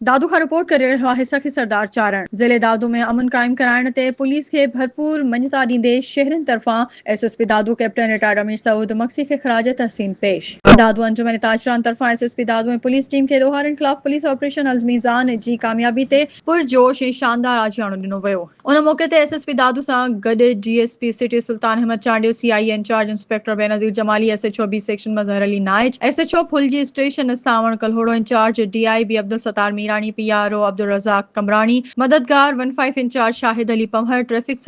دادو کان رپورٽ ڪري رهيو آهي سخي سردار چارڻ. ضلعي دادو ۾ امن قائم ڪرائڻ تي پوليس کي ڀرپور مڃتا ڏيندي شهرين طرفان S S P Dadu captain retired Amir Saud Magsi کي خراج تحسين پيش. دادو انجمن تاجران طرفان S S P Dadu ۽ police team کي ڏوهارين خلاف پوليس آپريشن الميزان جي ڪاميابي تي پرجوش ۽ شاندار آجياڻو ڏنو ويو. ان موقعي تي ايس ايس پي دادو سان گڏ D S P city Sultan Ahmed Chandio, C I A incharge inspector Benazir Jamali, S H O B section Mazhar Ali Naich, S H O Phulji station Sawan Kalhoro, incharge D I B Abdul Sattar Mirani, P R O Abdul Razzaq Qambrani, Madadgar one five incharge Shahid Ali Panhwar, traffic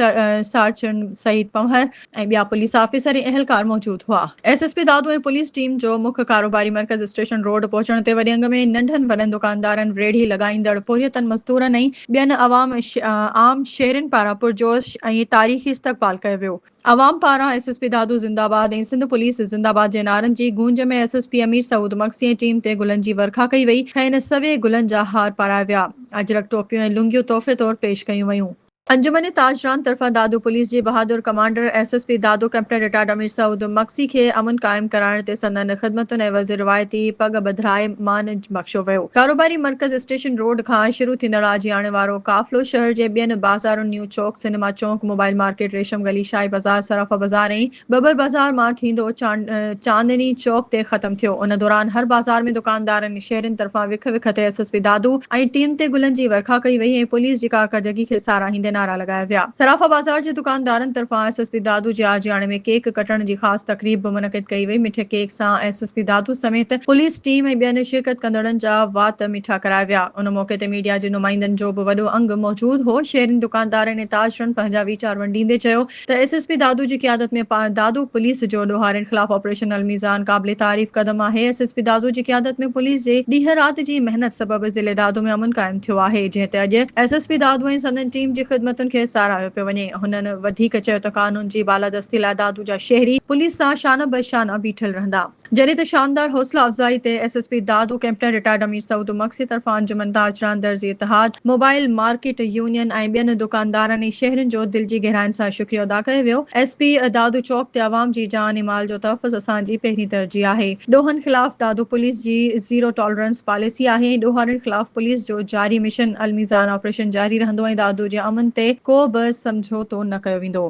sergeant Saeed Panhwar ۽ ٻيا police officer ۽ اهلڪار موجود هئا. S S P Dadu ۽ police team جو مک ڪاروباري مرڪز station road پهچڻ تي وڏي انگ ۾ ننڍن وڏن دڪاندارن، ريڙهي لڳائيندڙ پورهيتن، مزدورن ۽ ٻين عوام عام شهرين پاران پرجوش ۽ تاريخي استقبال ڪيو ويو. عوام پاران ايس ايس پي دادو زنده آباد ۽ سنڌ پوليس زنده آباد جي نعرن جي گونج ۾ S S P Amir Saud Magsi ۽ team تي گلن جي ورکا ڪئي وئي، کين سوين گلن جا هار پارايا ويا، اجرڪ ٽوپيون ۽ لنگيون تحفي طور پيش ڪيون ويون. انجمن تاجران طرفان دادو پوليس جي بهادر commander S S P Dadu captain retired Amir Saud Magsi کي امن قائم ڪرائڻ تي سندن خدمتن عيوض روايتي پڳ ٻڌرائي مان بخشيو ويو. ڪاروباري مرڪز اسٽيشن روڊ کان شروع ٿيندڙ آجياڻي وارو قافلو شهر جي ٻين بازارن نيو چوڪ، سئنيما چونڪ، موبائل مارڪيٽ، ريشم گلي، شاهي بازار، صرافه بازار ۽ ٻٻر بازار مان ٿيندو چاندني چوڪ تي ختم ٿيو. ان دوران هر بازار ۾ دڪاندارن ۽ شهرين طرفان وک وک تي S S P Dadu ۽ team تي گلن جي ورکا ڪئي وئي ۽ پوليس جي ڪارڪردگي کي ساراهيندي نعرا لڳايا ويا. صرافه بازار جي دڪاندارن طرفان ايس ايس پي دادو جي آجياڻي ۾ ڪيڪ ڪٽڻ جي خاص تقريب به منعقد ڪئي وئي. مٺي ڪيڪ سان ايس ايس پي دادو سميت پوليس ٽيم ۽ ٻين شرڪت ڪندڙن جا وات مٺا ڪرايا ويا. ان موقعي تي ميڊيا جي نمائندن جو به وڏو انگ موجود هو. شهرين، دڪاندارن ۽ تاجرن پنهنجا ويچار ونڊيندي چيو ته ايس ايس پي دادو جي قيادت ۾ دادو پوليس جو ڏوهارين خلاف آپريشن الميزان قابل تعريف قدم آهي، ايس ايس پي دادو جي قيادت ۾ پوليس جي ڏينهن رات جي محنت سبب ضلعي دادو ۾ امن قائم ٿيو آهي، جنهن تي اڄ ايس ايس پي دادو ۽ سندن ٽيم جي خدمتن کي ساراهيو پيو وڃي، هنن وڌيڪ چيو ته قانون جي بالادستي لاء دادو جا شهري پوليس سان شانه به شانه بيٺل رهندا. جڏهن ته شاندار حوصلا افزائي تي S S P Dadu captain retired Amir Saud Magsi طرفان انجمن تاجران درزي اتحاد، موبائل مارڪيٽ يونين ۽ ٻين دڪاندارن ۽ شهرين جو دل جي گهراين سان شڪريو ادا ڪيو ويو. ايس پي دادو چوڪ تي عوام جي جان ۽ مال جو تحفظ اسان جي پهرين ترجيح آهي. ڏوهن خلاف دادو پوليس جي زيرو ٽالرنس پاليسي آهي ۽ ڏوهارين خلاف پوليس جو جاري مشن الميزان آپريشن جاري رهندو ۽ دادو جي امن تي ڪو به سمجهوتو نه ڪيو ويندو.